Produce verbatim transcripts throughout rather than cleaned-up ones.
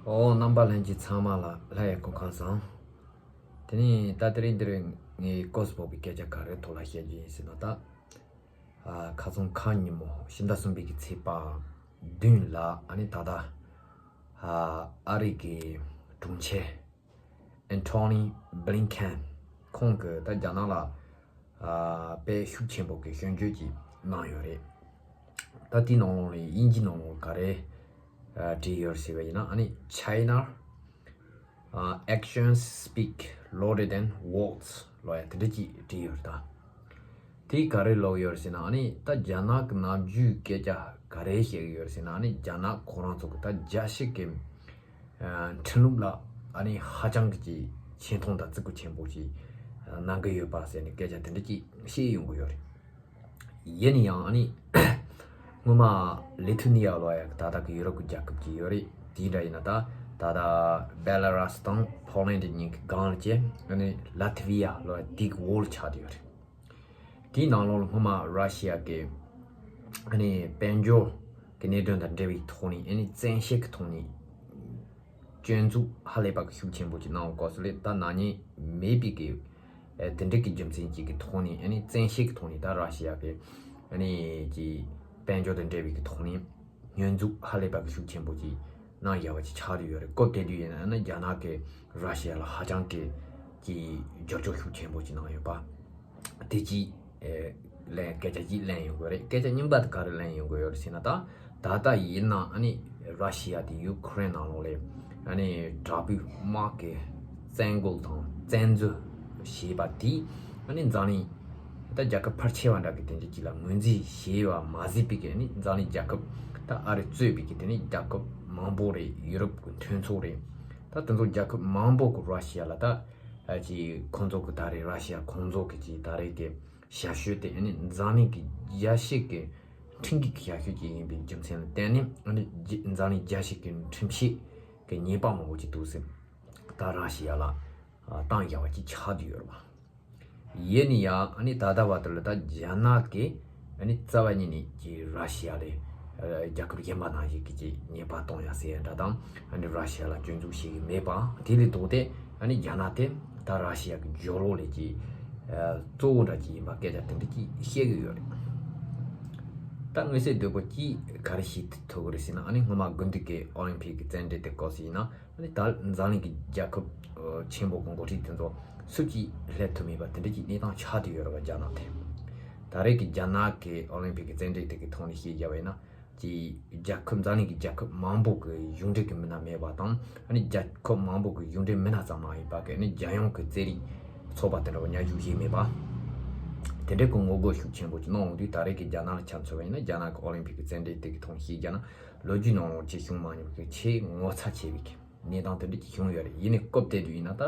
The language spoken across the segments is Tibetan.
ཨོ། རྣམ་པ་ལྷན་རྒྱས་ཚང་མ་ལ་ལྷ་ཡི་སྐུ་ཁམས་བཟང་། དེ་ནས་ད་དེ་རིང་འདིར་ངས་སྐོར་སྤོག་པའི་སྐད་ཆ་ག་རེ་ཐོག་ལ་བཤད་རྒྱུ་ཡིན་ཟེར་ན། ད་ཨ་ཁ་སང་ཁ་ཉིན་མོ་ཕྱི་ཟླ་གསུམ་པའི་གི་ཚེས་པ་བདུན་ལ་ཨ་ནི་ད་ལྟ་ཨ་ཨ་རི་གི་དྲུང་ཆེ་Antony Blinken ཁོང་གིས་ད་རྒྱ་ནག་ལ་ཨ་དཔེ་ཤུགས་ཆེན་པོ་གི་སྐྱོན་བརྗོད་ཅིག་གནང་ཡོད་རེད། ད་དེའི་ནང་ལོགས་ནས་དབྱིན་ཇིའི་ནང་ལོགས་ག་རེ་ཨ་བྲིས་ཡོད་ཟེར་བ་ཡིན་ན། ཨ་ནི་China ཨ་actions speak louder than words ལབ་ཡ་དེ་འདྲ་ཅིག་བྲིས་ཡོད་རེད་ད། དེ་ག་རེ་ལབ་ཡོད་རེད་ཟེར་ན། ཨ་ནི་ད་རྒྱ་ནག་གི་ནམ་རྒྱུན་སྐད་ཆ་ག་རེ་བཤད་ཀྱི་ཡོད་རེད་ཟེར་ན། ཨ་ནི་རྒྱ་ནག་ཁོ་རང་ཚོ་གི་ད་རྒྱལ་སྤྱི་གི་ཨ་ཁྲིམས་ལུགས་ལ་ཨ་ནི་ཧ་ཅང་གི་ཅིག་ཆེ་མཐོང་དང་བརྩི་བཀུར་ཆེན་པོ་ཅིག་གནང་གི་ཡོད་པ་ཟེར་ནས་སྐད་ཆ་དེ་འདྲ་ཅིག་བཤད་ཡོང་གི་ཡོད་རེད། ཡིན་ན་ཡང་ཨ་ནི་སྔོན་མ་ལི་ཐུ་ནི་ཡ་ལབ་ཡ་གི་ད་ལྟ་གི་ཡུ་རོབ་ཀྱི་རྒྱལ་ཁབ་ཅིག་ཡོད་རེད། དེ་འདྲ་ཡིན་ན་ད་ད་ལྟ་Belarus དང་Poland གཉིས་ཀྱི་སྒང་ལ་བྱས། ཨ་ནི་Latvia ལབ་ཡ་དེ་གི་འོག་ལ་ཆགས་བསྡད་ཡོད་རེད། དེའི་ནང་ལོགས་ལ་སྔོན་མ་Russia གི་ཨ་ནི་དཔལ་འབྱོར་གྱི་གནད་དོན་དང་འབྲེལ་བའི་ཐོག་ནས། ཨ་ནི་བཙན་ཤེད་ཀྱི་ཐོག་ནས་སྐྱོན་འཛུགས་ཧ་ལས་པ་གི་ཤུགས་ཆེན་པོ་ཅིག་གནང་བའི་སྐབས་སུ་ལ། ད་ན་ནིང་མེད་པའི་གི་ཨ་དེ་འདྲ་གི་རྒྱུ་མཚན་ཅིག་གི་ཐོག་ནས། ཨ་ནི་བཙན་ཤེད་ཀྱི་ཐོག་ནས་ད་Russia གི་ཨ་ནི་ཀྱི་དཔལ་འབྱོར་དང་འབྲེལ་བའི་གི་ཐོག་ནས་སྐྱོན་འཛུགས་ཧ་ལས་པ་གི་ཤུགས་ཆེན་པོ་ཅིག་གནང་བཞག་པ་ཅིག་ཆགས་བསྡད་ཡོད་རེད། སྐབས་དེ་དུས་ཡིན་ན་ཨ་ནི་རྒྱ་ནག་གི་Russia ལ་ཧ་ཅང་གི་ཀྱི་རྒྱབ་སྐྱོར་ཤུགས་ཆེན་པོ་ཅིག་གནང་ཡོད་པ། དེ་གཅིག་ཨེ་ལན་སྐད་ཆ་གཅིག་ལན་ཡོང་གི་རེད། སྐད་ཆ་གཉིས་པ་དེ་ག་རེ་ལན་ཡོང་གི་ཡོད་རེད་ཟེར་ན། ད་ད་ལྟ་ཡིན་ན་ཨ་ནི་Russia དེ་Ukraine ནང་ལོགས་ལ་ཨ་ནི་དྲག་པོའི་དམག་གི་བཙན་རྒོལ་དང་བཙན་འཛུལ་བྱས་པ་དེ་ཨ་ནི་འཛམ་གླིང་ད་རྒྱལ་ཁབ་ཕལ་ཆེ་བ་འདྲ་གི་དེ་འདྲ་ཅིག་ལ་ངོས་འཛིན་བྱས་པ་མ་ཟད་པའི་གི་ཨ་ནི་འཛམ་གླིང་རྒྱལ་ཁབ་ད་ཨ་རི་གཙོས་པའི་གི་དེ་ནི་རྒྱལ་ཁབ་མང་པོ་རེད། ཡུ་རོབ་གི་མཐུན་ཚོགས་རེད། ད་དེ་ཚོ་རྒྱལ་ཁབ་མང་པོ་གི་Russia ལ་ད་ཨ་ཅིག་ཁོང་ཚོ་གི་ད་རེས་Russia ཁོང་ཚོ་གི་ཅིག་ད་རེས་གི་ཞབས་ཞུ་དེ་ཨ་ནི་འཛམ་གླིང་གི་རྒྱལ་སྤྱི་གི་ཁྲིམས་ཀྱི་ཞབས་ཞུ་ཅིག་ཡིན་པའི་རྒྱུ་མཚན་ལ་བརྟེན་ནས། ཨ་ནི་རྒྱ་འཛམ་གླིང་རྒྱལ་སྤྱི་གི་ཁྲིམས་ཆད་ཀྱི་ཉེས་པ་མང་པོ་ཅིག་འདུག་ཟེར། ད་Russia ལ་ཨ་བཏང་བཞག་པ་ཅིག་ཆགས་བསྡད་ཡོད་རེད་པ། ཡིན་ན་ཡང་ཨ་ནི་ད་ལྟ་བར་དུ་ལ་ད་རྒྱ་ནག་གིས་ཨ་ནི་རྩ་བ་ཉིད་ནས་ཀྱི་Russia ལ་ཨ་རྒྱལ་ཁབ་གཞན་པ་ནང་བཞིན་གྱི་ཅིག་ཉེས་པ་གཏོང་ཡ་ཟེར་ཡ་འདྲ་དང་། ཨ་ནི་Russia ལ་སྐྱོན་འཛུགས་བྱེད་ཀྱི་མེད་པ། དེ་ལས་ལྡོག་སྟེ་ཨ་ནི་རྒྱ་ནག་དེ་ད་Russia གི་སྦྱོར་ཀློག་ལས་ཀྱི་ཨ་གཙོ་བོ་འདྲ་ཅིག་ཡིན་པ་སྐད་ཆ་དེ་འདྲ་ཅིག་བཤད་ཀྱི་ཡོད་རེད། ད་ངོས་ཟིན་བདེ་པོ་ཅིག་ག་རེ་ཞིག་ཐུག་གི་རེད་ཟེར་ན། ཨ་ནི་སྔོན་མ་དགུན་དུས་ཀྱི་ཨོ་ལིམ་ཕིག་གི་རྩེད་འགྲན་དེ་སྐབས་སུ་ཡིན་ན། ཨ་ནི་ད་འཛམ་གླིང་གི་རྒྱལ་ཁབ་ཨ་ཆེན་པོ་གི་འགོ་ཁྲིད་དེ་ཚོ་སུ་གཅིག་སླེབས་ཐུབ་མེད་པ་དེ་འདྲ་ཅིག་གནས་སྟངས་ཆགས་བསྡད་ཡོད་རེད་པ། རྒྱ་ནག་དེ། ད་རེས་ཀྱི་རྒྱ་ནག་གི་ཨོ་ལིམ་ཕིག་གི་རྩེད་འགྲན་དེ་གི་ཐོག་ནས་བཤད་རྒྱུ་ཡིན་ན། ཀྱི་རྒྱལ་ཁབ་འཛམ་གླིང་གི་རྒྱལ་ཁབ་མང་པོ་གི་གཞུང་འབྲེལ་གྱི་མི་སྣ་མེད་པ་དང་། ཨ་ནི་རྒྱལ་ཁབ་མང་པོ་གི་གཞུང་འབྲེལ་མི་སྣ་ཙམ་མ་ཡིན་པ་གི་ཨ་ནི་རྒྱལ་ཡོངས་ཀྱི་རྩེད་རིགས་ཚོགས་པ་དེ་འདྲ་བ་མཉམ་ཞུགས་བྱས་མེད་པ། དེ་འདྲའི་གི་ངོ་རྒོལ་ཤུགས་ཆེན་པོ་ཅིག་གནང་འོང་དུས། ད་རེས་ཀྱི་རྒྱ་ནག་ལ་ཆ་མཚོན་པ་ཡིན་ན། རྒྱ་ནག་གི་ཨོ་ལིམ་ཕིག་གི་རྩེད་འགྲན་དེ་གི་ཐོག་ནས་བཤད་རྒྱུ་ན། ལོ་རྒྱུས་ནང་ལོགས་ཆེས་བྱུང་མ་མྱོང་བའི་ཆེས་ངོ་ཚ་ཆེ་བའི་གི་གནས་སྟངས་དེ་འདྲ་ཅིག་བྱུང་ཡོད་རེད། ཡིན་ནའི་སྐབས་དེ་དུས་ཡིན་ན། ད་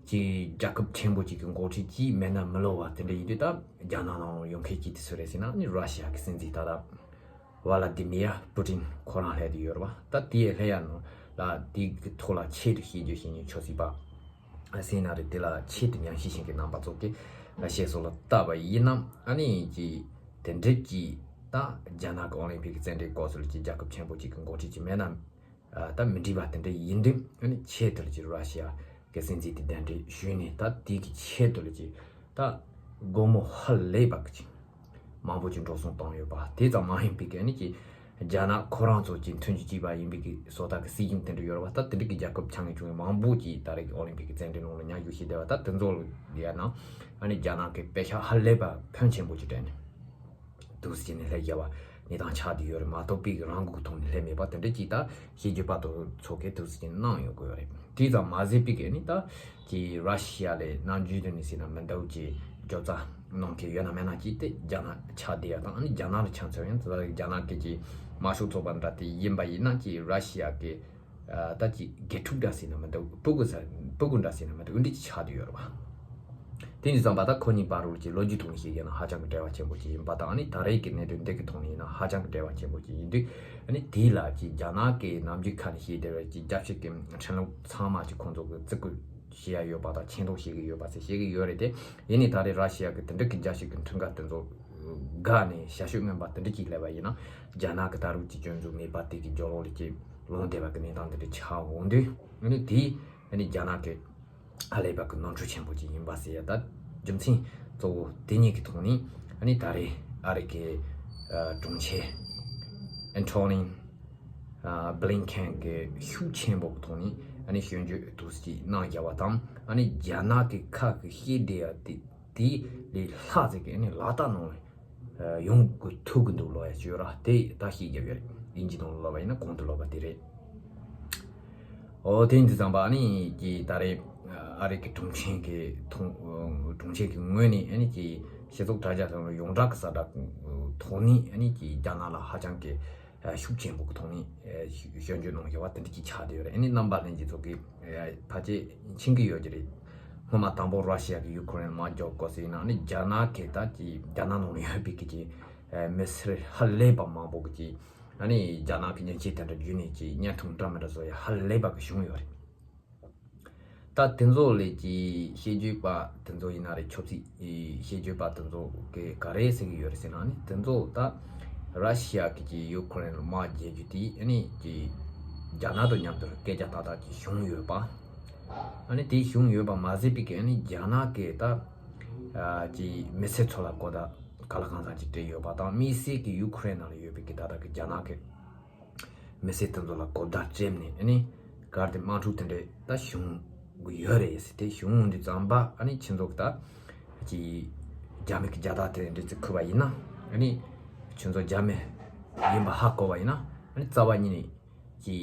ཀྱི་རྒྱལ་ཁབ་ཆེན་པོ་ཅིག་གི་འགོ་ཁྲིད་ཅིག་མེད་ན་མི་ལོ་བ་དེ་འདྲ་ཡིན་དུས། ད་རྒྱ་ནག་ནང་ཡོང་མཁན་གཅིག་དེ་སུ་རེད་ཟེར་ན། ཨ་ནི་Russia གི་སྲིད་འཛིན་ད་ལྟ་Vladimir Putin ཁོ་རང་སླེབས་བསྡད་ཡོད་རེད་པ། ད་དེ་སླེབས་ཡ་ནང་ལ་དེ་གི་ཐོག་ལ་ཆེད་དུ་བཤད་རྒྱུ་བཤད་ཉན་ཆོག་སྲིད་པ་ཟེར་ན་རེད། དེ་ལ་ཆེད་དུ་མཉམ་ཞུགས་བྱེད་མཁན་རྣམ་པ་ཚོ་གི་བཤད་སྲོལ་ལ་བལྟས་པ་ཡིན་ན། ཨ་ནི་ཀྱི་དེ་འདྲ་ཀྱི་ད་རྒྱ་ནག་གི་ཨོ་ལིམ་ཕིག་གི་རྩེད་འགྲན་སྐབས་སུ་ལ་ཀྱི་རྒྱལ་ཁབ་ཆེན་པོ་ཅིག་གི་འགོ་ཁྲིད་ཅིག་མེད་ན། ཨ་ད་མི་འགྲིག་པ་དེ་འདྲ་ཡིན་དུས། ཨ་ནི་ཆེད་དུ་ལ་ཀྱི་Russia གི་སྲིད་འཛིན་དེ་གདན་འདྲེན་ཞུས་ནས། ད་དེ་གི་ཆེད་དུ་ལ་ཀྱི་ད་སྒོར་མོ་ཧ་ལས་པ་གི་ཅིག་མང་པོ་ཅིག་འགྲོ་སོང་བཏང་ཡོད་པ། དེ་ཙམ་མ་ཡིན་པའི་གི་ཨ་ནི་ཀྱི་རྒྱ་ནག་ཁོ་རང་ཚོ་ཀྱི་མཐུན་གྱི་གཅིག་པ་ཡིན་པའི་གི་བཟོ་ལྟ་གི་སྲིད་གཞུང་དེ་འདྲ་ཡོད་རེད་པ། ད་དེ་འདྲ་གི་རྒྱལ་ཁབ་ཆ་ངེས་ཆུང་ངེས་མང་པོ་ཅིག་ད་རེས་ཀྱི་ཨོ་ལིམ་ཕིག་གི་རྩེད་འགྲན་ནང་ལ་མཉམ་ཞུགས་བྱས་བསྡད་པ། ད་དེ་ཚོ་ལ་ཡ་ན་ཨ་ནི་རྒྱ་ནག་གི་པེ་ཤག་ཧ་ལས་པ་ཕོན་ཆེན་པོ་ཅིག་སྤྲད་ནས། འདུག་སེ་བྱས་ནས་སླེབས་ཡ་བ་གནས་སྟངས་ཆགས་བསྡད་ཡོད་རེད་མ་གཏོགས། པའི་རང་འགུལ་ཐོག་ནས་སླེབས་མེད་པ་དེ་འདྲ་ཅིག་ད་བཤད་རྒྱུ་པ་དོ་ཚོ་གིས་འདུག་སེ་བྱས་ནས་གནང་ཡོང་གི་ཡོད་རེད། དེ་ཙམ་མ་ཟད་པའི་གི་ནི་ད་ཀྱི་Russia ལས་ནམ་རྒྱུན་དུ་ནས་ཟེར་ན་མི་འདུག་ཀྱི་རྒྱབ་རྩ་གནང་མཁན་ཡོད་ན་མེད་ན་ཅིག་དེ་རྒྱ་ནག་ཆགས་བསྡད་ཡ་དང་། ཨ་ནི་རྒྱ་ནག་ལ་ཆ་མཚོན་ཡང་ད་རྒྱ་ནག་གི་ཀྱི་དམར་ཤོག་ཚོགས་པ་འདྲ་དེ་ཡིན་པ་ཡིན་ན། ཀྱི་Russia གི་ད་ཅི་དགེ་ཕྲུག་འདྲ་ཟེར་ན་མི་འདུག་སྤུ་གུ་ཟ་སྤུ་གུ་འདྲ་ཟེར་ན་མི་འདུག་འདི་ཅི་ཆགས་བསྡད་ཡོད་རེད་པ། དེ་ནི་བསམ་པ་ད་ཁོ་གཉིས་བར་རུ་ཀྱི་ལོ་རྒྱུས་ཐོག་ནས་བཤད་ཡོད་ན་ཧ་ཅང་གི་འབྲེལ་བ་ཆེན་པོ་ཅིག་ཡིན་པ་དང་། ཨ་ནི་ད་རེས་ཀྱི་གནད་དོན་འདི་གི་ཐོག་ནས་ཡིན་ན་ཧ་ཅང་གི་འབྲེལ་བ་ཆེན་པོ་ཅིག་ཡིན་དུས། ཨ་ནི་དེ་ལ་ཀྱི་རྒྱ་ནག་གི་ནམ་རྒྱུན་ཁ་ནས་བཤད་བསྡད་པའི་ཀྱི་རྒྱལ་སྤྱི་གི་ཁྲིམས་ལུགས་ཚང་མ་ཀྱི་ཁོང་ཚོ་གི་བརྩི་བཀུར་བྱེད་ཡ་ཡོད་པ་དང་། ཆེ་མཐོང་བྱེད་ཀྱི་ཡོད་པ་ཟེར་བཤད་ཀྱི་ཡོད་རེད་དེ། ཡིན་ནའི་ད་རེས་Russia གི་དེ་འདྲ་གི་རྒྱལ་སྤྱི་གི་ཁྲིམས་འགལ་དེ་ཚོ་དགག་ནས་ཞབས་ཞུ་མངོན་པ་དེ་འདྲ་ཅིག་སླེབས་པ་ཡིན་ན། རྒྱ་ནག་གི་ད་རུང་ཀྱི་སྐྱོན་འཛུགས་མེད་པ་དེ་གི་སྦྱོར་ཀློག་ལས་ཀྱི་ ལངས་བསྡད་པ་གི་གནས་སྟངས་དེ་འདྲ་ཆགས་འོང་དུས། ཨ་ནི་དེ་ཨ་ནི་རྒྱ་ནག་གི་ཧ་ལས་པ་གི་ནོར་འཁྲུལ་ཆེན་པོ་ཅིག་ཡིན་པ་ཟེར་ཡ། ད་རྒྱུ་མཚན་གཙོ་བོ་དེ་གཉིས་ཀྱི་ཐོག་ནས་ཨ་ནི་ད་རེས་ཨ་རི་གི་ཨ་དྲུང་ཆེ་ཨན་ཐོ་ནི་ཨ་བྷི་ལིན་ཁེན་གྱིས་ཤུགས་ཆེན་པོ་གི་ཐོག་ནས་ཨ་ནི་སྐྱོན་བརྗོད་འདུག་སེ་གནང་བཞག་པ་དང་། ཨ་ནི་རྒྱ་ནག་གི་ཁ་གི་བཤད་བསྡད་ཡ་དེ་དེ་ལས་ལྷག་ཙམ་གྱི་ཨ་ནི་ལག་བསྟར་གནང་བ་ཡོང་གི་ཐུབ་གི་འདུག་ལབ་ཡ་ཅིག་ཡོད་ར། དེ་ད་བཤད་རྒྱབ་ཡོད་རེད། དབྱིན་ཇི་ནང་ལ་ལབ་པ་ཡིན་ན་གོང་དུ་ལབ་པ་དེ་རེད། ཨོ་དེ་ཡིན་དུས་ཙམ་པ་ཨ་ནི་ཀྱི་ད་རེས་ཨ་རི་གི་དྲུང་ཆེ་གི་ཐོག་དྲུང་ཆེ་གི་ངོས་ནས་ཨ་ནི་ཀྱི་སྤྱི་ཚོགས་དྲ་རྒྱ་ཐོག་ལ་ཡོངས་གྲགས་ཀྱི་གསལ་བསྒྲགས་ཐོག་ནས་ཨ་ནི་ཀྱི་རྒྱ་ནག་ལ་ཧ་ཅང་གི་ཤུགས་ཆེན་པོ་གི་ཐོག་ནས་སྐྱོན་བརྗོད་གནང་བཞག་པ་དེ་འདྲ་ཅིག་ཆགས་བསྡད་ཡོད་རེད། ཨ་ནི་རྣམ་པ་ལྷན་རྒྱས་ཚོ་གི་ཕལ་ཆེར་མཁྱེན་གྱི་ཡོད་ཀྱི་རེད། སྔོན་མ་དང་པོ་ར་ཤི་ཡ་གི་ཡུ་ཁུ་རེན་དམག་རྒྱག་དགོས་ཟེར་ཡིན་ན། ཨ་ནི་རྒྱ་ནག་གི་ད་ཀྱི་རྒྱ་ནག་ནང་ལ་ཡོད་པའི་གི་ཀྱི་མི་སེར་ཧ་ལས་པ་མང་པོ་གི་ཀྱི་ཨ་ནི་རྒྱ་ནག་གི་མཉེན་ཆས་དེ་འདྲ་བརྒྱུད་ནས་ཀྱི་བརྙན་ཐུང་འདྲ་མི་འདྲ་བཟོ་ཡ་ཧ་ལས་པ་གི་བྱུང་ཡོད་རེད། ད་དེ་ཚོ་ལས་ཀྱི་བཤད་རྒྱུད་པ་དེ་ཚོ་ཡིན་ན་རེད། ཆབ་སྲིད་བཤད་རྒྱུད་པ་དེ་ཚོ་གི་ག་རེ་ཟེར་གི་ཡོད་རེད་ཟེར་ན། ཨ་ནི་དེ་ཚོ་ད་ར་ཤི་ཡ་གི་ཀྱི་ཡུ་ཁུ་རེན་ལ་དམག་རྒྱག་རྒྱུ་དེ་ཨ་ནི་ཀྱི་རྒྱ་ནག་དང་མཉམ་དུ་སྐད་ཆ་ཏག་ཏག་ཅིག་བྱུང་ཡོད་པ། ཨ་ནི་དེ་བྱུང་ཡོད་པ་མ་ཟད་པའི་གི་ཨ་ནི་རྒྱ་ནག་གི་ད་ཀྱི་མི་སེར་ཚོ་ལ་གོ་བརྡ་ག་ལ་གང་འཚམ་ཅིག་སྤྲད་ཡོད་པ་དང་། དམིགས་བསལ་གྱི་ཡུ་ཁུ་རེན་ནང་ལ་ཡོད་པའི་གི་ད་ལྟ་གི་རྒྱ་ནག་གི་མི་སེར་དེ་ཚོ་ལ་གོ་བརྡ་སྤྲད་ནས་ཨ་ནི་གར་དེ་དམག་འཁྲུག་དེ་འདྲ་ད་བྱུང་གི་ཡོད་རེད་ཟེར། དེ་བྱུང་འོང་དུས་ཙམ་པ་ཨ་ནི་ཁྱེད་ཚོ་གི་ད་ཀྱི་རྒྱ་མི་གི་རྒྱལ་དར་དེ་འདྲ་ཅིག་ཁུར་བ་ཡིན་ན། ཨ་ནི་ཁྱེད་ཚོ་རྒྱ་མི་ཡིན་པ་ཧ་གོ་བ་ཡིན་ན། ཨ་ནི་རྩ་བ་ཉིད་ནས་ཀྱི་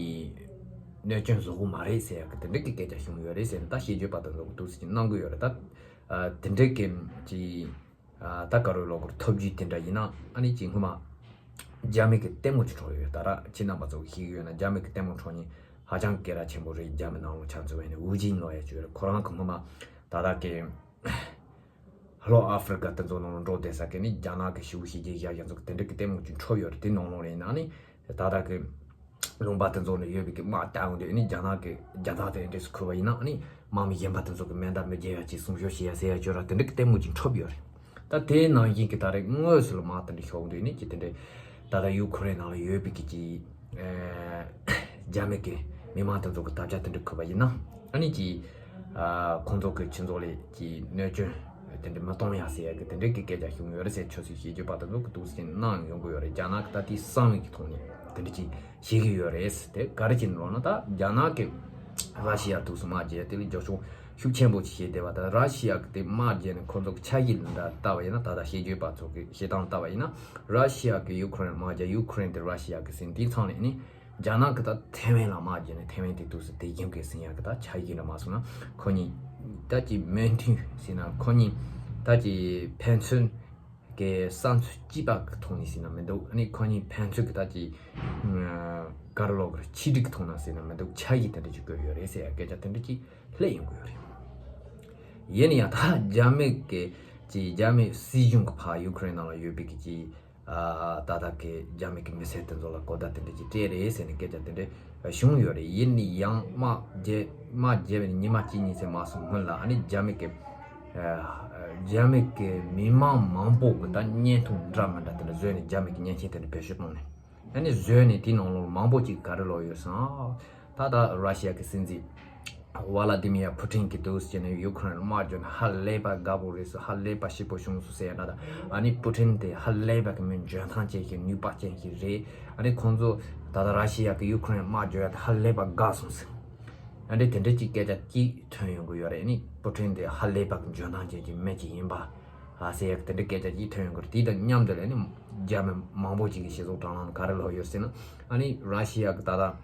གནོད་སྐྱོན་བཟོ་གི་མ་རེད་ཟེར་ཡ་གི་དེ་འདྲ་གི་སྐད་ཆ་བྱུང་ཡོད་རེད་ཟེར་ནས། ད་བཤད་རྒྱུད་པ་དེ་ཚོ་གི་འདུག་སེ་ཅིག་གནང་གི་ཡོད་རེད། ད་ཨ་དེ་འདྲ་གི་ཀྱི་ཨ་ད་ག་རེ་ལབ་དགོས་རེད། ཐབས་ཇུས་དེ་འདྲ་ཡིན་ན་ཨ་ནི་ཅིག་སྔོན་མ་རྒྱ་མི་གི་ལྟད་མོ་ཅིག་འཁྲབ་ཡོད། ད་ར་ཁྱེད་རྣམ་པ་ཚོ་གིས་ཤེས་ཀྱི་ཡོད་ན། རྒྱ་མི་གི་ལྟད་མོ་འཁྲབ་མཁན་ཧ་ཅང་སྐད་གྲགས་ཆེན་པོ་རེད། རྒྱ་མི་ནང་ལོགས་ཆ་མཚོན་པ་ཡིན་ན་ཝུ་ཅིན་ལབ་ཡ་ཅིག་ཡོད་རེད། ཁོ་རང་གི་སྔོན་མ་ད་ལྟ་གི་ལྷོ་ཨ་ཧྥི་རི་ཀ་དེ་ཚོ་ནང་ལ་འགྲོ་བསྡད་ས་གི་ནི་རྒྱ་ནག་གི་ཞི་བོ་གཞིས་བྱེས་ཞབས་ཞུ་ཚོ་གི་དེ་འདྲ་གི་ལྟད་མོ་ཅིག་འཁྲབ་ཡོད་རེད། དེ་ནང་ལོགས་ལ་ཡིན་ན་ནི་ད་ལྟ་གི་ལུང་པ་དེ་ཚོ་ནས་ཡོད་པའི་གི་དམག་རྒྱག་འོང་དུས་ནི་རྒྱ་ནག་གི་རྒྱལ་དར་དེ་འདྲས་སུ་ཁུར་བ་ཡིན་ན་ནི་དམག་མི་གཞན་པ་དེ་ཚོ་གི་མེ་མདའ་མི་རྒྱག་ཡ་ཅིག་སྲུང་སྐྱོབ་བྱེད་ཡ་ཟེར་ཡ་ཅིག་ཡོད་ར། དེ་འདྲ་གི་ལྟད་མོ་ཅིག་འཁྲབ་ཡོད་རེད། ད་དེའི་ནང་བཞིན་གི་ད་རེས་དངོས་སུ་ལ་དམག་དེ་འདྲ་ཤོར་འོང་དུས་ནི་ཀྱི་དེ་འདྲས་ད་ལྟ་ཡུ་ཁུ་རེན་ནང་ལ་ཡོད་པའི་གི་ཀྱི་རྒྱ་མི་གི་མི་མང་དེ་ཚོ་གི་དར་ཆ་དེ་འདྲ་ཁུར་བ་ཡིན་ན། ཨ་ནི་ཀྱི་ཨ་ཁོང་ཚོ་གི་ཁྱེད་ཚོ་ལ་ཀྱི་གནོད་སྐྱོན་དེ་འདྲ་མི་གཏོང་ཡ་ཟེར་ཡ་གི་དེ་འདྲ་གི་སྐད་ཆ་བྱུང་ཡོད་རེད་ཟེར། ཆབ་སྲིད་བཤད་རྒྱུད་པ་དེ་ཚོ་གི་འདུག་སེ་གནང་ཡོང་གི་ཡོད་རེད། རྒྱ་ནག་གི་ད་དེ་གསང་བའི་གི་ཐོག་ནས་དེ་འདྲ་ཅིག་བྱེད་ཀྱི་ཡོད་རེད། དེ་ག་རེ་བྱས་ནས་ལབ་ན། ད་རྒྱ་ནག་གི་ར་ཤི་ཡ་འདུག་སེ་དམག་རྒྱག་དེ་ལ་རྒྱབ་སྐྱོར་ཤུགས་ཆེན་པོ་ཅིག་བྱས་བསྡད་པ། ད་ར་ཤི་ཡ་གི་དེ་དམག་རྒྱག་ནས་ཁོ་ཚོ་གི་ཆ་ཤས་ལ་འདྲ་ལྟ་བ་ཡིན་ན། ད་ལྟ་བཤད་རྒྱུད་པ་ཚོ་གི་བཤད་སྟངས་ལྟ་བ་ཡིན་ན། ར་ཤི་ཡ་གི་ཡུ་ཁུ་རེན་དམག་རྒྱག་ཡུ་ཁུ་རེན་དེ་ར་ཤི་ཡ་གི་ཟིན། དེའི་མཚམས་ལ་ནི་རྒྱ་ནག་གི་ད་ཐེ་ཝན་ལ་དམག་རྒྱག་ནས་ཐེ་ཝན་དེ་འདུག་སེ་དེ་རྒྱུན་གི་ཟིན་ཡ་གི་ད་ཆ་ཤས་འདྲ་མ་སོང་ན། ཁོ་གཉིས་ད་ཀྱི་མོས་མཐུན་ཟེར་ན། ཁོ་གཉིས་ད་ཀྱི་ཕན་ཚུན་གི་བསམ་ཚུལ་གཅིག་པ་གི་ཐོག་ནས་ཟེར་ན་མི་འདུག་ཨ་ནི་ཁོ་གཉིས་ཕན་ཚུན་གི་ད་ཀྱི་ག་རེ་ལབ་དགོས་རེད། ཆིག་སྒྲིལ་གི་ཐོག་ན་ཟེར་ན་མི་འདུག་ཆ་ཤས་དེ་འདྲ་ཅིག་བཀོད་ཡོད་རེད་ཟེར་ཡ་སྐད་ཆ་དེ་འདྲ་ཅིག་སླེབས་ཡོང་གི་ཡོད་རེད། ཡིན་ན་ཡང་ད་རྒྱ་མི་གི་ཀྱི་རྒྱ་མི་སྲིད་གཞུང་གི་ཕར་ཡུ་ཁུ་རེན་ནང་ལ་ཡོད་པའི་གི་ཀྱི་ཨ་ད་ལྟ་གི་རྒྱ་མི་གི་མི་སེར་དེ་ཚོ་ལ་གོ་བརྡ་དེ་འདྲ་ཅིག་སྤྲད་རེད་ཟེར་ནས་སྐད་ཆ་དེ་འདྲ་བྱུང་ཡོད་རེད། ཡིན་ན་ཡང་དམག་རྒྱག་དམག་རྒྱག་པའི་ཉི་མ་གཅིག་གཉིས་ཙམ་མ་སོང་སྔོན་ལ་ཨ་ནི་རྒྱ་མི་གི་ཨ་རྒྱ་མི་གི་མི་མང་མང་པོ་གི་ད་བརྙན་ཐུང་འདྲ་མི་འདྲ་དེ་འདྲ་བཟོས་ནས། རྒྱ་མི་གི་མཉེན་ཆས་དེ་འདྲ་བེད་སྤྱོད་བཏང་ནས། ཨ་ནི་བཟོས་ནས་དེའི་ནང་ལོགས་མང་པོ་ཅིག་ག་རེ་ལབ་ཡོད་ཟེར་ན། ད་ལྟ་ར་ཤི་ཡ་གི་སྲིད་འཛིན་ཝ་ལ་དི་མི་ཡ་ཕུ་ཊིན་གྱིས་འདུག་སེ་བྱས་ནས་ཡུ་ཁུ་རེན་དམག་རྒྱག་ནས་ཧ་ལས་པ་དགའ་པོ་རེད་ཟེར། ཧ་ལས་པ་སྐྱིད་པོ་བྱུང་སོང་ཟེར་ཡ་འདྲ། ད་ཨ་ནི་ཕུ་ཊིན་དེ་ཧ་ལས་པ་གི་མི་འཇོན་ཐང་ཅན་ཞིག་ནུས་པ་ཅན་ཞིག་རེད། ཨ་ནི་ཁོང་ཚོ་ད་ལྟ་ར་ཤི་ཡ་གི་ཡུ་ཁུ་རེན་དམག་རྒྱག་ཡ་དེ་ཧ་ལས་པ་དགའ་སོང་ཟེར། ཨ་ནི་དེ་འདྲ་ཅིག་སྐད་ཆ་ཅིག་ཐོན་ཡོང་གི་ཡོད་རེད། ཨ་ནི་ཕུ་ཊིན་དེ་ཧ་ལས་པ་གི་འཇོན་ཐང་ཅན་གྱི་མི་ཅིག་ཡིན་པ། ཨ་ཟེར་ཡག་དེ་འདྲའི་སྐད་ཆ་ཅིག་ཐོན་ཡོང་གི་རེད། དེ་དང་མཉམ་དུ་ལ་ནི་རྒྱ་མི་མང་པོ་ཅིག་གིས་སྤྱི་ཚོགས་དྲ་ལམ་ག་རེ་ལབ་ཡོད་ཟེར་ན། ཨ་ནི་ར་ཤི་ཡ་གི་ད་ལྟ་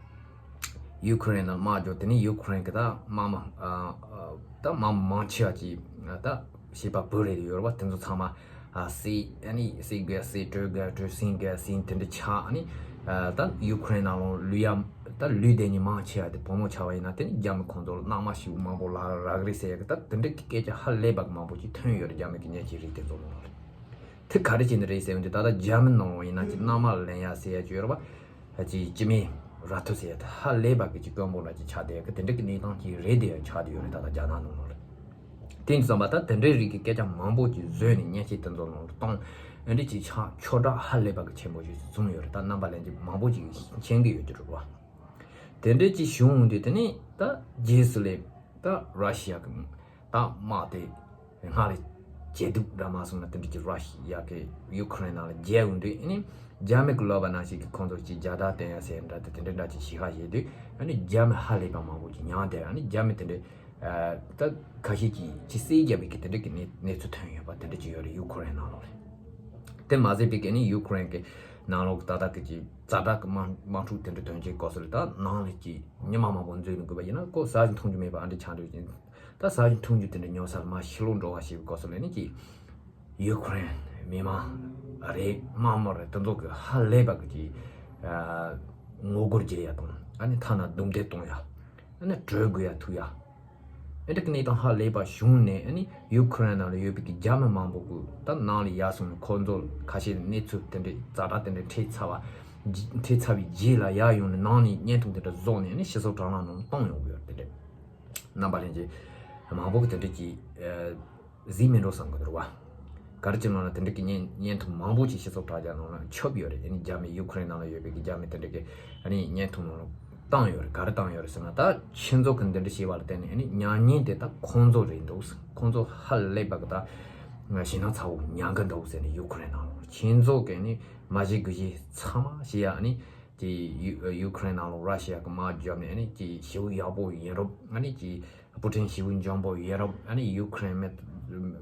ཡུ་ཁུ་རེན་ནང་དམག་རྒྱག་དེ་ནི་ཡུ་ཁུ་རེན་གི་ད་དམག་མི་ཨ་ཨ་ད་དམག་མི་མང་ཆེ་བ་ཅིག་ཨ་ད་བྱིས་པ་བུ་རེ་ཡོད་རེད་པ། དེ་ཚོ་ཚང་མ་ཨ་བསད། ཨ་ནི་བསད་དགོས་བསད། བྲོས་དགོས་བྲོས། ཟིན་དགོས་ཟིན། དེ་འདྲ་ཆགས། ཨ་ནི་ཨ་ད་ཡུ་ཁུ་རེན་ནང་ལོགས་ལུས་ཡ་ད་ལུས་བསྡད་མཁན་མང་ཆེ་བ་དེ་བུ་མོ་ཆགས་པ་ཡིན་ན། དེ་ནི་རྒྱ་མི་ཁོང་ཚོ་ལ་མནའ་མ་ཞུ་མང་པོ་ལ་རག་རེད་ཟེར་ཡག་གི་ད་དེ་འདྲ་གི་སྐད་ཆ་ཧ་ལས་པ་གི་མང་པོ་ཅིག་ཐོན་ཡོད་རེད། རྒྱ་མི་གི་མཉེན་ཆས་རིགས་དེ་ཚོ་ནང་ལ་རེད། དེ་ག་རེ་བྱས་ནས་རེད་ཟེར་ཡོང་དུས། ད་ལྟ་རྒྱ་མི་ནང་ལ་ཡིན་ན་ཅིག་མནའ་མ་ལེན་ཡ་ཟེར་ཡ་ཅིག་ཡོད་རེད་པ། ཅིག་སྤྱི་མི་ར་ཐུ་ཟེར་ཡ་དེ་ཧ་ལས་པ་གི་ཅིག་དཀོན་པོ་འདྲ་ཅིག་ཆགས་བསྡད་ཡ་གི་དེ་འདྲ་གི་གནས་སྟངས་ཅིག་རེད། དེ་ཡང་ཆགས་བསྡད་ཡོད་རེད། ད་ལྟ་རྒྱ་ནག་ནང་ལ་རེད། དེ་ཡིན་དུས་ཙམ་པ་ད་དེ་འདྲའི་རིགས་ཀྱི་སྐད་ཆ་མང་པོ་ཅིག་བཟོས་ནས་མཉེན་ཆས་དེ་ཚོ་ནང་ལ་གཏོང་། ཨ་འདྲ་ཅིག་ཆགས། ཁྱབ་བསྒྲགས་ཧ་ལས་པ་གི་ཆེན་པོ་ཞིག་བྱུང་ཡོད་རེད། ད་རྣམ་པ་ལྷན་རྒྱས་མང་པོ་ཅིག་མཁྱེན་གི་ཡོད་ཀྱི་རེད་པ། དེ་འདྲས་ཀྱི་བྱུང་འོང་དུས་དེ་ནས་ད་རྗེས་སུ་ལས་ད་ར་ཤི་ཡ་གི་ད་དམག་དེ་སྔར་ལས་ཇེ་སྡུག་འདྲ་མ་སོང་ན། དེ་འདྲས་ཀྱི་ར་ཤི་ཡ་གི་ཡུ་ཁུ་རེན་ནང་ལ་རྒྱལ་འོང་དུས། ཨ་ནི་རྒྱ་མི་གི་ལབ་པ་ནང་བཞིན་གྱི་ཁོང་ཚོ་ཀྱི་རྒྱལ་དར་བསྟན་ཡ་ཟེར་འདྲ་དེ་དེ་འདྲས་འདྲ་ཅིག་ཞིག་ཧ་བཞེས་དུས། ཨ་ནི་རྒྱ་མི་ཧ་ལས་པ་མང་པོ་ཅིག་མྱངས་ཏེ། ཨ་ནི་རྒྱ་མི་དེ་འདྲས་ད་ཁ་ཤས་ཀྱིས་ཅིག་བསད་བརྒྱབ་པའི་གི་དེ་འདྲས་ཀྱི་གནས་གནས་ཚུལ་ཐོན་ཡོད་པ་དེ་འདྲས་ཅིག་ཡོད་རེད། ཡུ་ཁུ་རེན་ནང་ལོགས་ལ། དེ་མ་ཟད་པའི་གི་ནི་ཡུ་ཁུ་རེན་གི་ནང་ལོགས་ད་ལྟ་གི་ཅིག་ཛ་དྲག་གི་དམག་དམག་འཁྲུག་དེ་འདྲ་ཐོན་རྗེས་སྐབས་སུ་ལ་ད་ནང་ལ་ཅིག་ཉི་མ་མང་པོ་འཛུལ་ནས་དགོས་པ་ཡིན་ན། ཁོ་ཟ་རྒྱུ་འཐུང་རྒྱུ་མེད་པ་ཨ་འདྲ་ཆགས་འགྲོ་ཅིང་། ད་ཟ་རྒྱུ་འཐུང་རྒྱུ་དེ་འདྲ་ཉོ་སར་མར་ཕྱི་ལོགས་འགྲོ་བ་ཞིག་སྐབས་སུ་ལ་ནི་ཅིག་ཡུ་ཁུ་རེན་མི་མང་རེད། དམག་མི་རེད། དེ་ཚོ་གི་ཧ་ལས་པ་གི་ཅིག་ཨ་ངོ་རྒོལ་བྱེད་ཡ་དང་། ཨ་ནི་ཐ་ན་རྡུང་རྡེག་གཏོང་ཡ། ཨ་ནི་བྲོས་དགོས་ཡ་ཐུག་ཡ། ཨེ་འདྲ་གི་གནས་སྟངས་ཧ་ལས་པ་བྱུང་ནས། ཨ་ནི་ཡུ་ཁུ་རེན་ནང་ལ་ཡོད་པའི་གི་རྒྱ་མི་མང་པོ་གི་ད་ནང་ལ་ཡར་སོང་ནས། ཁོ་ཚོ་ཁ་ཤས་གནས་ཚུལ་དེ་འདྲའི་ཛ་དྲག་དེ་འདྲའི་འཕྲད་ཚར་བ། འཕྲད་ཚར་བའི་རྗེས་ལ་ཡར་ཡོང་ནས་ནང་ནས་བརྙན་ཐུང་དེ་འདྲ་བཟོས་ནས། ཨ་ནི་སྤྱི་ཚོགས་དྲ་ལམ་ནང་བཏང་ཡོང་གི་ཡོད་རེད། དེ་འདྲའི་རྣམ་པ་ལྷན་རྒྱས་མང་པོ་གི་དེ་འདྲ་གི་ཨ་གཟིགས་མི་འགྲོ་བསམ་གི་འདུག་ར་བ། ག་རེ་བྱས་ནས་ལབ་ན། དེ་འདྲ་གི་བརྙན་བརྙན་ཐུང་མང་པོ་ཅིག་སྤྱི་ཚོགས་དྲ་རྒྱ་ནང་ལ་ཁྱབ་ཡོད་རེད། ཨ་ནི་རྒྱ་མི་ཡུ་ཁུ་རེན་ནང་ལ་ཡོད་པའི་གི་རྒྱ་མི་དེ་འདྲ་གི་ཨ་ནི་བརྙན་ཐུང་ནང་ལ་བཏང་ཡོད་རེད། ག་རེ་བཏང་ཡོད་རེད་ཟེར་ན། ད་ཁྱེད་ཚོ་གི་འདི་འདྲ་བྱས་པ་ལ་བརྟེན་ནས། ཨ་ནི་མྱ་ངན་དེ་ད་ཁོང་ཚོ་རེད་འདུག་ཁོང་ཚོ་ཧ་ལས་པ་གི་ད་ཞེད་སྣང་ཚ་བོ་མྱང་གི་འདུག་ཟེར་ནས། ཡུ་ཁུ་རེན་ནང་ལ་ཁྱེད་ཚོ་གི་ཨ་ནི་མ་བྱེད་དགུ་བྱེད་ཚང་མ་བྱེད་ཡ། ཨ་ནི་དེ་ཡུ་ཡུ་ཁུ་རེན་ནང་ལ་ར་ཤི་ཡ་གི་དམག་བརྒྱབ་ནས། ཨ་ནི་དེ་ཞེ་པོ་ཡག་པོ་ཡིན་རབས། ཨ་ནི་དེ་པུ་ཊིན་ཞེ་པོ་འཇོན་པོ་ཡིན་རབས། ཨ་ནི་ཡུ་ཁུ་རེན་མི་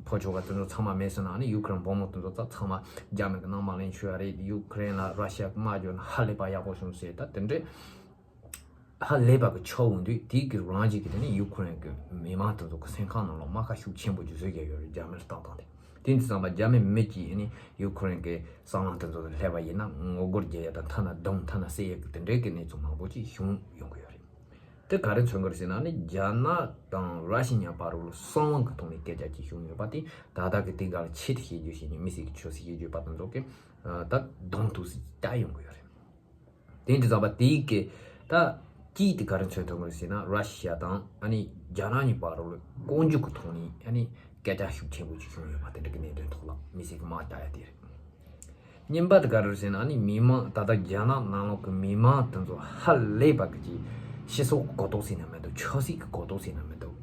ཕོ་ཆོ་ག་དེ་ཚོ་ཚང་མ་མེད་སོང་ན། ཨ་ནི་ཡུ་ཁུ་རེན་བུ་མོ་དེ་ཚོ་ད་ཚང་མ་རྒྱ་མི་གི་ནང་མ་ལེན་ཆོག་ཡ་རེད། ཡུ་ཁུ་རེན་ལ་ར་ཤི་ཡ་གི་དམག་བརྒྱབ་ན་ཧ་ལས་པ་ཡག་པོ་བྱུང་ཟེར། ད་དེ་འདྲས་ཧ་ལས་པ་གི་ཆགས་འོང་དུས། དེའི་གི་རང་བཞིན་གི་དེ་ནི་ཡུ་ཁུ་རེན་གི་མི་མང་དེ་ཚོ་གི་སེམས་ཁམས་ནང་ལ་རྨ་ཁ་ཤུགས་ཆེན་པོ་ཅིག་བཟོས་བསྡད་ཡོད་རེད། རྒྱ་མིར་བཏང་བཏང་སྟེ། དེ་འདི་ཙམ་པ་རྒྱ་མི་མི་གཅིག་ནི་ཡུ་ཁུ་རེན་གི་སྲང་ལམ་དེ་ཚོ་ལ་སླེབས་པ་ཡིན་ན། ངོ་རྒོལ་རྒྱག་ཡ་དང་། ཐ་ན་རྡུང་། ཐ་ན་བསད་ཡ་གི་དེ་འདྲའི་གི་གནས་ཚུལ་མང་པོ་ཅིག་བྱུང་ཡོང་གི་ཡོད་རེད། དེ་ག་རེ་མཚོན་གི་རེད་ཟེར་ན། ནི་རྒྱ་ནག་དང་ར་ཤི་ཉ་བར་ལ་གསང་བ་གི་ཐོག་ནས་སྐད་ཆ་ཅིག་བྱུང་ཡོད་པ་དེ། ད་ལྟ་གི་དེ་ག་ལ་ཆེད་དུ་བཤད་རྒྱུ་བྱས་ནས་མི་སེར་གི་ཆོས་སྲིད་བཤད་རྒྱུ་པ་དེ་ཚོ་གི་ད་གདོང་ཐུག་སེ་བལྟ་ཡོང་གི་ཡོད་རེད། དེ་འདི་ཙམ་པ་དེའི་གི་ད་དཀྱིལ་དེ་ག་རེ་མཚོན་ཐུབ་ཀྱི་རེད་ཟེར་ན། ར་ཤི་ཡ་དང་ཨ་ནི་རྒྱ་ནག་གཉིས་བར་ལ་ལྐོག་འཇུག་གི་ཐོག་ནས་ཨ་ནི་སྐད་ཆ་ཤུགས་ཆེན་པོ་ཅིག་བྱུང་ཡོད་པ་དེ་འདྲ་གི་གནད་དོན་ཐོག་ལ་མི་སེར་གི་དམག་རྒྱག་ཡ་དེ་རེད། གཉིས་པ་དེ་ག་རེ་རེད་ཟེར་ན། ཨ་ནི་མི་མང་། ད་ལྟ་རྒྱ་ནག་ནང་ལོགས་གི་མི་མང་དེ་ཚོ་ཧ་ལས་པ་གི་ཅིག་སྤྱི་ཚོགས་གོ་རྟོགས་ཟེར་ན་མི་འདུག་ཆབ་སྲིད་གི་གོ་རྟོགས་ཟེར་ན་མི་འདུག་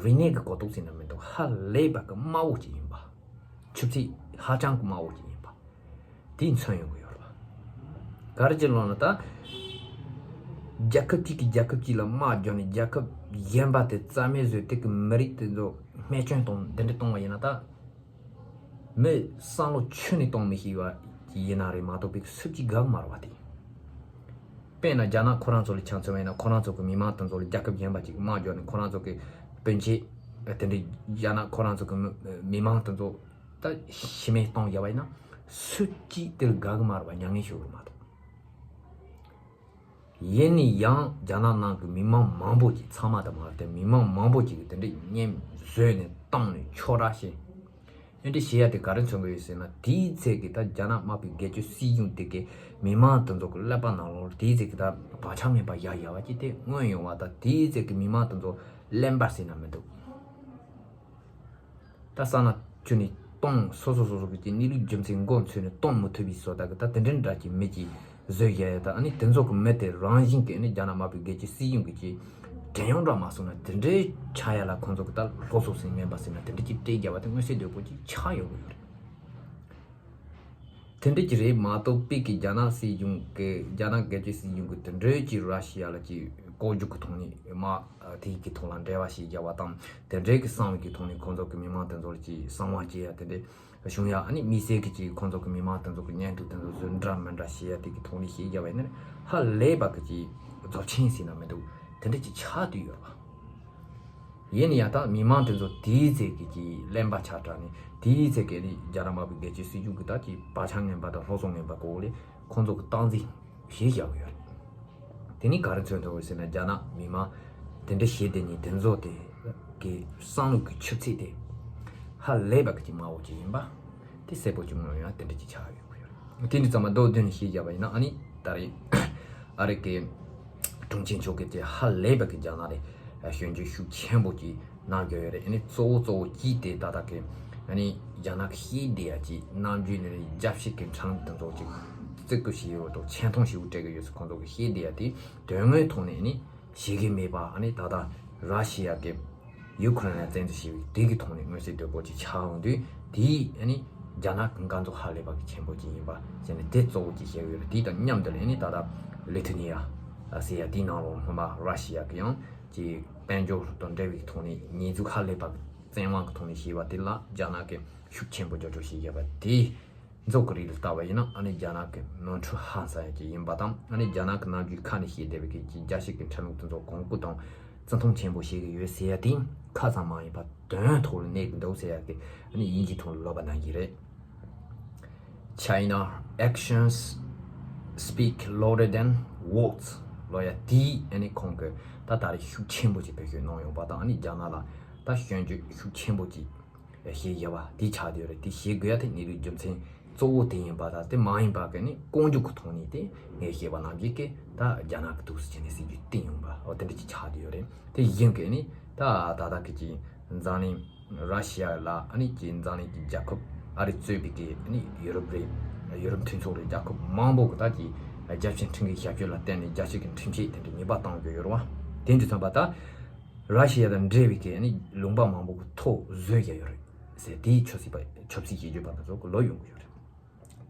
རིག་གནས་གི་གོ་རྟོགས་ཟེར་ན་མི་འདུག་ཧ་ལས་པ་གི་དམའ་བོ་ཅིག་ཡིན་པ། ཆུ་ཚད་ཧ་ཅང་གི་དམའ་བོ་ཅིག་ཡིན་པ། དེ་མཚོན་ཡོང་གི་ཡོད་རེད་པ། ག་རེ་བྱས་ནས་ལབ་ན། ད་རྒྱལ་ཁབ་གཅིག་གིས་རྒྱལ་ཁབ་གཅིག་ལ་དམག་རྒྱག་ནས་རྒྱལ་ཁབ་གཞན་པ་དེ་རྩ་མེད་བཟོས། དེ་གི་མི་རིགས་དེ་ཚོ་རྨས་སྐྱོན་གཏོང་། དེ་འདྲ་གཏོང་བ་ཡིན་ན། ད་མི་བསམ་བློ་ཁྱོན་ནས་གཏོང་མི་ཤེས་པ་ཡིན་ན་རེད་མ་གཏོགས་པའི་སུ་གཅིག་དགའ་གི་མ་རེད་པ། དེ་དཔེར་ན་རྒྱ་ནག་ཁོ་རང་ཚོ་ལ་ཆ་མཚོན་པ་ཡིན་ན། ཁོ་རང་ཚོ་གི་མི་མང་དེ་ཚོ་ལ་རྒྱལ་ཁབ་གཞན་པ་ཅིག་དམག་རྒྱག་ནས་ཁོ་རང་ཚོ་གི་སྤུན་མཆེད་དེ་འདྲའི་རྒྱ་ནག་ཁོ་རང་ཚོ་གི་མི་མི་མང་དེ་ཚོ་ད་ཤི་རྨས་གཏོང་བཞག་པ་ཡིན་ན། སུ་གཅིག་དེར་དགའ་གི་མ་རེད་པ། མྱ་ངན་ཤོར་གི་མ་གཏོགས། ཡིན་ན་ཡང་རྒྱ་ནག་ནང་གི་མི་མང་མང་པོ་ཅིག། ཚང་མ་དེ་མ་རེད་དེ། མི་མང་མང་པོ་ཅིག་གིས་དེ་འདྲའི་བརྙན་བཟོས་ནས་བཏང་ནས་ཁྱོ་ར་བྱས། དེ་འདྲ་བྱེད་ཡ་དེ་ག་རེ་མཚོན་གི་ཡོད་ཟེར་ན། དེའི་ཚེ་གི་ད་རྒྱ་ནག་དམར་པོའི་སྒེར་གཅོད་སྲིད་གཞུང་དེ་གི་མི་མང་དེ་ཚོ་གི་ཀླད་པ་ནང་ལོགས་དེའི་ཚེ་གི་ད་བག་ཆགས་ངན་པ་བཞག་བཞག་པ་ཅིག་དེ་མངོན་ཡོང་བ་དང་། དེའི་ཚེ་གི་མི་མང་དེ་ཚོ་གླེན་པ་ཟེར་ན་མི་འདུག་ད་ས་ན་ཁྱོན་ནས་གཏོང་། སོ་སོ་སོ་སོ་གི་གནས་ལུགས་རྒྱུ་མཚན་མགོ་འཚོས་ནས་གཏོང་མི་ཐུབ་པའི་བཟོ་ལྟ་གི་ད་དེ་འདྲ་འདྲ་གི་མི་གཅིག་བཟོས་བཞག་ཡ་དང་། ཨ་ནི་དེ་ཚོ་གི་མི་དེ་རང་བཞིན་གྱིས་ཨ་ནི་རྒྱ་ནག་དམར་པོའི་སྒེར་གཅོད་སྲིད་གཞུང་གི་ཅིག་བྲན་གཡོག་འདྲ་མ་སོང་ན། དེ་འདྲའི་ཆགས་ཡ་ལ་ཁོང་ཚོ་གི་ད་ལྷོ་སོག་ཟེར་ངན་པ་ཟེར་ན་དེ་འདྲ་ཅིག་སྤྲད་བཞག་པ་དེ་མངོན་གསལ་དོད་པོ་ཅིག་ཆགས་ཡོང་གི་ཡོད་རེད། དེ་འདྲ་ཅིག་རེད་མ་གཏོགས་པའི་གི་རྒྱ་ནག་སྲིད་གཞུང་གི་རྒྱ་ནག་སྒེར་གཅོད་སྲིད་གཞུང་གི་དེ་འདྲའི་ཅིག་ར་ཤི་ཡ་ལ་ཅིག་ལྐོག་རྒྱུག་གི་ཐོག་ནས་དམག་དེའི་གི་ཐོག་ལ་འབྲེལ་བ་བྱེད་བཞག་པ་དང་། དེ་འདྲའི་གི་གསང་བའི་གི་ཐོག་ནས་ཁོང་ཚོ་གི་མི་མང་དེ་ཚོ་ལ་ཅིག་གསང་བ་བྱེད་ཡ་དེ་འདྲའི་བྱུང་ཡ། ཨ་ནི་དམིགས་བསལ་གྱི་ཅིག་ཁོང་ཚོ་གི་མི་མང་དེ་ཚོ་གི་བརྙན་ཐུང་དེ་ཚོ་བཟོ་འདྲ་མི་འདྲ་བྱེད་ཡ་དེ་གི་ཐོག་ནས་བྱེད་རྒྱ་བ་ཡིན་ན། ཧ་ལས་པ་གི་ཅིག་རྫོགས་ཆེན་ཟེར་ན་མི་འདུག་དེ་འདྲ་ཅིག་ཆགས་བསྡད་ཡོད་རེད་པ། ཡིན་ན་ཡང་ད་མི་མང་དེ་ཚོ་དེའི་ཚེ་གི་ཅིག་གླེན་པ་ཆགས་དྲགས་ནས། དེའི་ཚེ་གི་ནི་རྒྱ་ནག་དམར་པོའི་སྒེར་གཅོད་སྲིད་གཞུང་གི་ད་ཅིག་བག་ཆགས་ངན་པ་དང་སློབ་གསོ་ངན་པ་གོ་ལས་ཁོང་ཚོ་གི་སྟངས་འཛིན་བྱེད་བཞག་གི་ཡོད་རེད། དེ་ནི་ག་རེ་མཚོན་ཐུབ་ཡོད་ཟེར་ན། རྒྱ་ནག་མི་མང་དེ་འདྲ་བྱེད་བསྡད་མཁན་དེ་ཚོ་དེ་གི་བསམ་བློ་གི་ཆུ་ཚད་དེ་ཧ་ལས་པ་གི་ཅིག་དམའ་བོ་ཅིག་ཡིན་པ་དེ་གསལ་པོ་ཅིག་མངོན་ཡོང་། དེ་འདྲ་ཅིག་ཆགས་ཡོད་གི་ཡོད་རེད། དེ་འདྲ་ཙམ་མ་མདོར་བསྡུས་ནས་བཤད་བཞག་པ་ཡིན་ན། ཨ་ནི་ད་རེས་ཨ་རི་གི་དྲུང་ཆེ་མཆོག་གིས་དེ་ཧ་ལས་པ་གི་རྒྱ་ནག་ལ་སྐྱོན་བརྗོད་ཤུགས་ཆེན་པོ་ཅིག་གནང་གི་ཡོད་རེད། ཨ་ནི་གཙོ་བོ་གཙོ་བོ་གཅིག་དེ་ད་ལྟ་གི་ཨ་ནི་རྒྱ་ནག་གི་ཤེས་བདེ་ཡ་གི་ནམ་རྒྱུན་ནས་རྒྱབ་བཤིག་གི་འཕྲང་དེ་ཚོ་ཅིག་ བརྩི་བཀུར་བྱེད་ཡོད་དང་ཆེ་མཐོང་ཞིག་སྤྲད་ཀྱི་ཡོད་ཟེར་ཁོང་ཚོ་གི་བཤད་བསྡད་ཡ་དེ་དོན་དངོས་ཐོག་ནས་ནི་བྱེད་ཀྱི་མེད་པ། ཨ་ནི་ད་ལྟ་ར་ཤི་ཡ་གི་ཡུ་ཁུ་རེན་ལ་བཙན་འཛུལ་བྱས་པའི་དེ་གི་ཐོག་ནས་མངོན་གསལ་དོད་པོ་ཅིག་ཆགས་ཡོང་དུས། དེས་ཨ་ནི་རྒྱ་ནག་གི་འགན་ཚོགས་ཧ་ལས་པ་གི་ཆེན་པོ་ཅིག་ཡིན་པ་ཟེར་ནས་དེ་གཙོ་བོ་ཅིག་བཤད་ཀྱི་ཡོད་རེད། དེ་དང་མཉམ་དུ་ལ་ཨ་ནི་ད་ལྟ་ལི་ཐུ་ནི་ཡ་ཟེར་ཡ་དེའི་ནང་ལོགས་སྔོན་མ་ར་ཤི་ཡ་གི་ཡང་ཅིག་དཔལ་འབྱོར་དང་འབྲེལ་བའི་ཐོག་ནས་ཉེས་འཛུགས་ཧ་ལས་པ་གི་བཙན་དབང་གི་ཐོག་ནས་བྱས་པ་དེ་ལ་རྒྱ་ནག་གིས་ཤུགས་ཆེན་པོ་རྒྱབ་སྐྱོར་བྱས་ཡོད་པ་དེ། མཛོད་ཀྱི་རིགས་ལ་ལྟ་བ་ཡིན་ན། ཨ་ནི་རྒྱ་ནག་གི་ནོར་འཁྲུལ་ཧང་སང་ཡ་ཅིག་ཡིན་པ་དང་། ཨ་ནི་རྒྱ་ནག་གི་ནམ་རྒྱུན་ཁ་ནས་བཤད་བསྡད་པའི་གི་ཅིག་རྒྱལ་སྤྱི་གི་ཁྲིམས་ལུགས་དེ་ཚོ་གོང་བཀུར་དང་བརྩི་མཐོང་ཆེན་པོ་བྱེད་ཀྱི་ཡོད་ཟེར་ཡ་དེ་ཁ་ཙམ་མ་ཡིན་པ་དོན་ཐོག་ལ་གནས་ཀྱི་འདུག་ཟེར་ཡ་གི་ཨ་ནི་དབྱིན་ཇིའི་ཐོག་ལ་ལབ་པ་ནང་བཞིན་རེད། China actions speak louder than words ལབ་ཡ་དེས་ཨ་ནི་ཁོང་གི་ད་ད་རེས་ཤུགས་ཆེན་པོ་ཅིག་བེད་སྤྱོད་གནང་ཡོང་པ་དང་། ཨ་ནི་རྒྱ་ནག་ལ་ད་སྐྱོན་བརྗོད་ཤུགས་ཆེན་པོ་ཅིག་བྱེད་དགོས་པ་དེ་ཆགས་བསྡད་ཡོད་རེད། དེ་བྱེད་དགོས་ཡ་དེ་གནས་ལུགས་རྒྱུ་མཚན་གཙོ་བོ་དེ་ཡིན་པ་དང་། དེ་མ་ཡིན་པ་གི་ནི་ལྐོག་གྱུར་གྱི་ཐོག་ནས་དེ་ངས་བཤད་པ་ནང་བཞིན་གྱི་ད་རྒྱ་ནག་གི་འདུག་སེ་བྱས་ནས་སྲིད་ཇུས་བཏིང་ཡོང་པ། འོ་དེ་འདྲ་ཅིག་ཆགས་བསྡད་ཡོད་རེད། དེ་བཞིན་གྱི་ནི་ད་ད་ལྟ་གི་ཅིག་འཛམ་གླིང་ར་ཤི་ཡ་ལ་ཨ་ནི་ཅིག་འཛམ་གླིང་གི་རྒྱལ་ཁབ་ཨ་རི་གཙོས་པའི་གི་ནི་ཡུ་རོབ་རེད། ཡུ་རོབ་མཐུན་ཚོགས་རེད། རྒྱལ་ཁབ་མང་པོ་གི་ད་ཅིག་རྒྱལ་སྤྱིའི་ཁྲིམས་འགལ་བྱ་སྤྱོད་ལ་བརྟེན་ནས་རྒྱལ་སྤྱི་གི་ཁྲིམས་ཆད་དེ་འདྲ་ཉེས་པ་བཏང་གི་ཡོད་རེད་བ། དེ་འདྲ་ཙམ་པ་ད། ར་ཤི་ཡ་དང་འབྲེལ་བའི་གི་ནི་ལུང་པ་མང་པོ་གི་ཐོ་བཟོས་བཞག་ཡོད་རེད་ཟེར། དེའི་ཆབ་སྲིད་པ་ཆབ་སྲིད་བྱེད་སྤྱོད་པ་དེ་ཚོ་གི་ལོ་ཡོང་གི་ཡོད་རེད།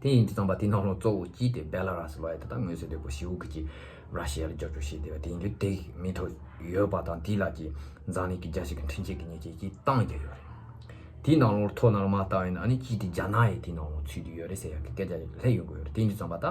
དེ་ཡིན་དུས་ཙམ་པ་དེའི་ནང་ལོགས་གཙོ་བོ་གཅིག་དེ་བེ་ལ་ར་སི་ལབ་ཡ་དེ་དང་མངོན་གསལ་དོད་པོ་ཞེ་པོ་གི་ཅིག་ར་ཤི་ཡ་ལ་རྒྱབ་སྐྱོར་བྱེད་བསྡད་པ་དེ་ཡིན་དུས། དེ་མི་ཐོ་ཡོད་པ་དང་། དེ་ལ་ཅིག་འཛམ་གླིང་གི་རྒྱལ་སྤྱི་གི་ཁྲིམས་ཆད་ཀྱི་ཉེས་ཆད་ཅིག་བཏང་བཞག་ཡོད་རེད། དེའི་ནང་ལོགས་ཐོ་ནང་ལ་མ་བལྟས་པ་ཡིན་ན། ཨ་ནི་གཅིག་དེ་རྒྱ་ནག་ཡང་དེའི་ནང་ལོགས་ཚུད་བསྡད་ཡོད་རེད་ཟེར་ཡ་གི་སྐད་ཆ་སླེབས་ཡོང་གི་ཡོད་རེད། དེ་ཡིན་དུས་ཙམ་པ་ད་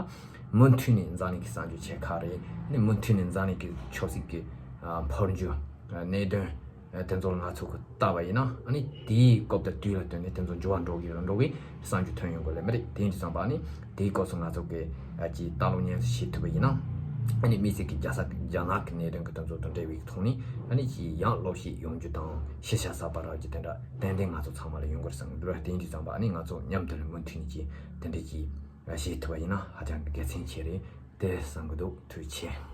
མུ་མཐུད་ནས་འཛམ་གླིང་གི་གསར་འགྱུར་ཆེ་ཁག་རེད། ཨ་ནི་མུ་མཐུད་ནས་འཛམ་གླིང་གི་ཆབ་སྲིད་ཀྱི་ཨ་འཕོ་འགྱུར་ཨ་གནད་དོན་ཨ་དེ་ཚོ་ལ་ང་ཚོ་གི་ལྟ་བ་ཡིན་ན། ཨ་ནི་དེའི་སྐབས་དང་དུས་ལ་བསྟུན་ནས་དེ་ཚོ་འགྱུར་བ་འགྲོ་གི་རེད། འགྲོ་གི་བསམ་རྒྱུ་ཐོན་ཡོང་གི་ལེ་མ་རེད། དེ་ཡིན་དུས་ཙམ་པ་ཨ་ནི་དེའི་སྐབས་སུ་ང་ཚོ་གི་ཨ་ཅིག་ལྟ་ཀློག་ཉན་གསོག་བྱེད་ཐུབ་པ་ཡིན་ན། ཨ་ནི་དམིགས་བསལ་གྱི་རྒྱ་ས་རྒྱ་ནག་གི་གནད་དོན་གྱི་དོན་ཚོགས་དང་འབྲེལ་བའི་ཐོག་ནས་ཨ་ནི་ཅིག་ཡང་བློ་ཤེད་ཡོང་རྒྱུ་དང་ཤེས་བྱ་གསར་པ་རག་རྒྱུ་དེ་འདྲ་ཏན་ཏན་ང་ཚོ་ཚང་མ་ལ་ཡོང་གི་རེད་བསམ་གི་འདུག་ར། དེ་ཡིན་དུས་ཙམ་པ་ཨ་ནི་ང་ཚོ་མཉམ་དུ་ལ་མུ་མཐུད་ནས་ཅིག་དེ་འདྲ་ཅིག་བྱེད་ཐུབ་པ་ཡིན་ན་ཧ་ཅང་གི་དགེ་མཚན་ཆེ་རེད་དེ་བསམ་གི་འདུག་ཐུགས་རྗེ་ཆེ།